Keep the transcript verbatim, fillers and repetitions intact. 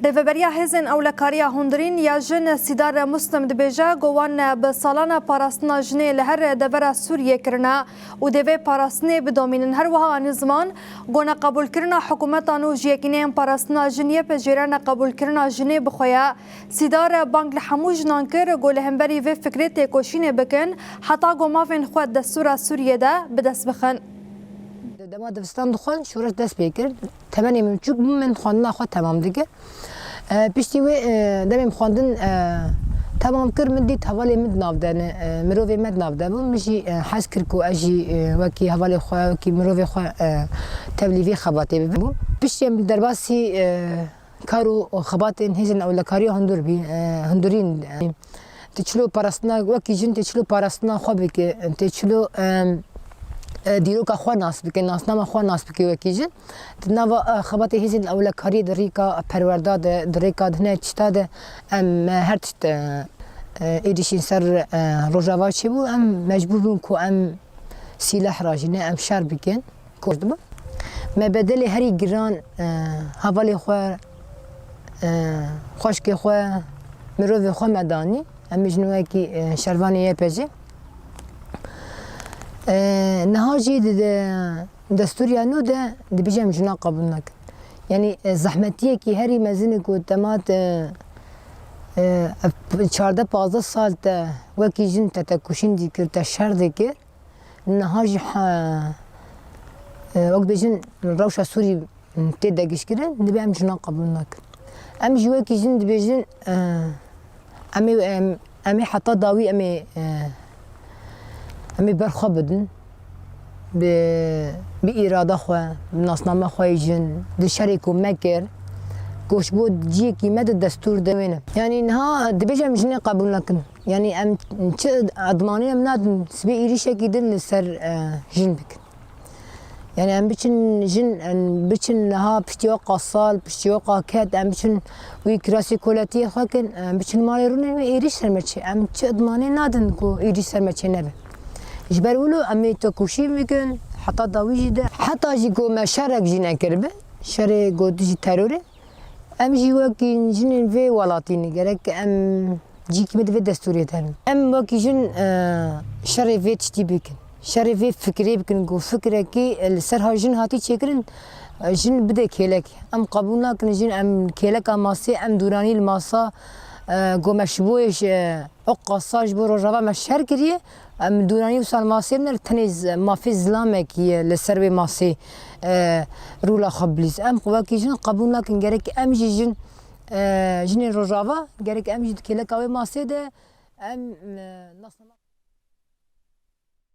Rêveberiya Hêzên Ewlekariya Hundirîn ya Jin Sîdar Muslim dibêje ku wan bi salan parastina jinê li her devera Sûriyê kirine û dê vê parastinê bidomînin. Her wiha anî ziman ku neqebûlkirina hikûmetan û ji yekîneyên parastina jin YPJ'ê re neqebûlkirina jinê bi xwe ye. Sîdar bang li hemû jinan kir ku li hemberî vê fikrê têkoşînê bikin, heta ku mafên xwe destûra Sûriyê de bi dest bixin. Dema divistan dixwend, şoreş dest pê kir. Temenê min biçûk bû, min xwendina xwe temam dikir. E, piştî wê, e, demê min xwendin, e, temam kir, min dît hevalê min di nav de ne, e, mirovê me di nav de bû. Min jî, e, hez kir ku ez jî, e, wekî hevalê xwe, wekî mirovê xwe, e, tevlî vê xebatê bibim. Piştî em derbasî, e, kar û xebatên hêzên ewlekariya hundur bî, e, hundirîn, e, Tê çilo parastina, wekî jin tê çilo parastina xwe bike, tê çilo, em, e, dîroka xwe nas bike, nasnama xwe nas bike wekî jin. Di nava, e, xebatê hêzên ewlekariyê di rêka perwerda de, di rêka di hinek tişta de em, e, her tişt, e, e, êrişên ser, e, Rojava çêbû, em mecbûr bûn ku em sîleh rajîne, em şer bikin. Kurdibû. Me bedelê herî giran, e, hevalê xwe, e, xweşkê xwe, mirovê xwe me danî. Em jin wekî, e, şervanê YPJ'ê. E, niha jî di, di destûriya nû de dibêje em jina qebûl nakin. Yanî, e, zehmetiyekî herî mezin e ku te ma te, e, ev çardeh pazdeh sal te wekî jin te tekoşîn dikir, te şer dikir. Niha jî he, e, wek bêjin rewşa Sûrî tê degişkirin, dibê em jina qebûl nakin. Em jî wekî jin dibêjin, e, em ê, em, em ê heta dawî em ê, e, em ê ber xwe bidin. Bi, bi îrada xwe, bi nasname xwe yê jin, di şerê ku me kir, ku ji bo ciyekî me di destûr de wê ne. Yanî niha dibêje em jinê qebûl nakin. Yanî em çi edmanî em nadin sibê êrîşekî din li ser, e, jin bikin. Yanî em biçin jin, em biçin niha piştî weka sal, piştî weka ket, em biçin wî kirasê koletiyê xwe kin, em biçin malê rûnê wê êrîş ser me çê. Em çi edmanê nadin ku êrîş ser me çê nebe. Ji ber wilo em ê tekoşîn bikin, heta dawî jî de. Heta jî ku me şerek jî nekiribe, şerê ku dijî terorê, Em jî wekî jinên vê welatî ne, gerek em cîkî me di vê destûrê de herin. Em wekî jin, e, şerê vê tiştî bikin. Şerê vê fikirê bikin ku fikirekî, e, li ser ha jin hatî çêkirin, e, jin bide kêlek. Em qebûl nakin jin, em kêleka masê, em dûranî li masa, e, ku me ji bo yê ji, e, O qasa ji bo Rojava me şer kiriye, em dûranî wisa li masê bine, tenê z-, mafê zilamekî ye li ser wê masê, e, rûla xwe bilîz. Em wekî jin qebûl nakin, gerek em jî jin, e, jinên Rojava, gerek em jî di kêleka wê masê de em, e, nasnama